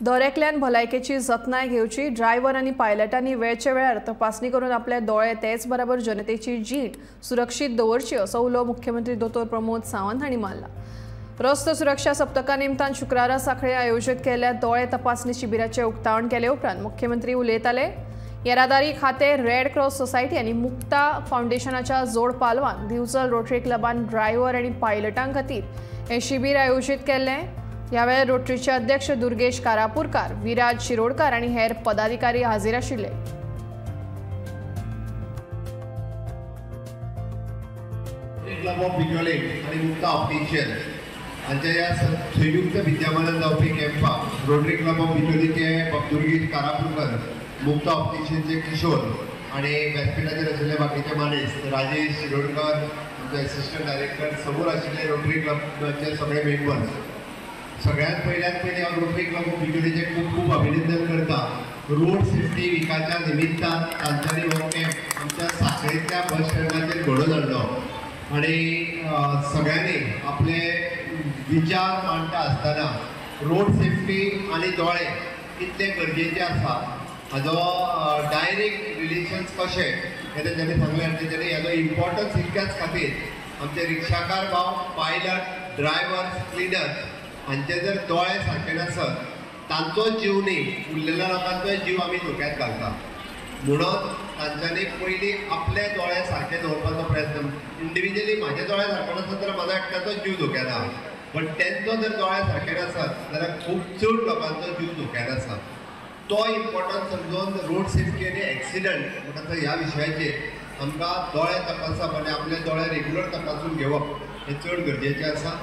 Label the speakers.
Speaker 1: दरेकल्यान भलायकेची जतनाय घेवची। ड्रायव्हर आनी पायलटांनी वेळचे वेळार तपासणी करून आपले दोळे तेच बराबर जनतेची जीण सुरक्षीत दवरची असो उलो मुख्यमंत्री दोतोर प्रमोद सावंत हांणी मारला। रस्तो सुरक्षा सप्तका निमतान शुक्रारा सांखळे आयोजित केल्ल्या दोळे तपासणी शिबिराचे उक्तावण केले उपरांत मुख्यमंत्री उलयताले। येरादारी खाते, रेड क्रॉस सोसायटी आनी मुक्ता फावंडेशनाच्या जोड पालवान दिवचल रोटरी क्लबान ड्रायव्हर आनी पायलटां खातीर हे शिबीर आयोजित केल्लें। ह्या वेळार रोटरीचे अध्यक्ष दुर्गेश कारापूरकार, विराज शिरोडकार आनी हेर पदाधिकारी हाजीर आशिल्ले।
Speaker 2: क्लब ऑफ बिचोले आनी मुक्ता ऑप्टिशियन हांच्या ह्या संयुक्त विद्यमानान जावपी कॅम्पाक रोटरी क्लब ऑफ बिचोलीचे दुर्गेश कारापूरकर, मुक्ता ऑप्टिशियनचे किशोर आनी व्यासपिठाचेर आशिल्ले बाकीचे मानेस्त राजेश शिरोडकर, आमचे एसिस्टंट डायरेक्टर, समोर आशिल्ले रोटरी क्लबाचे सगळे मेंबर्स। सगळ्यात पयल्यात पयलीं हांव रोटरी क्लब ऑफ बिचोलीचें खूब खूब अभिनंदन करता। रोड सेफ्टी विकाच्या निमित्तान तांच्यांनी हो कॅम्प आमच्या सांखळेंतल्या बस स्टँडाचेर घडोवन हाडलो आनी सगळ्यांनी आपले विचार मांडटा आसतना रोड सेफ्टी आनी दोळे कितले गरजेचे आसा हाजो डायरेक्ट रिलेशन्स कशें हें तेंच्यांनी सांगलें आनी तेंच्यांनी हाजो इम्पॉर्टन्स इतक्याच खातीर आमचे रिक्षाकार भाव, पायलट, ड्रायव्हर्स, क्लिनर्स हांचे जर दोळे सारके नासत तांचो जीव न्ही उरलेल्या लोकांचोय जीव आमी धोक्यांत घालता। म्हणून तांच्यांनी पयलीं आपले दोळे सारके दवरपाचो प्रयत्न, इंडिविज्युअली म्हाजे दोळे सारके नासत जाल्यार म्हाजो एकट्याचो जीव धोक्यांत आहा, बट तेंचो जर दोळे सारके नासत जाल्यार खूब चड लोकांचो जीव धोक्यांत आसा। तो इम्पॉर्टन्स समजून रोड सेफ्टी आनी एक्सिडंट म्हणटा ह्या विशयाचेर आमकां दोळे तपासप आनी आपले दोळे रेगुलर तपासून घेवप हें चड गरजेचें आसा।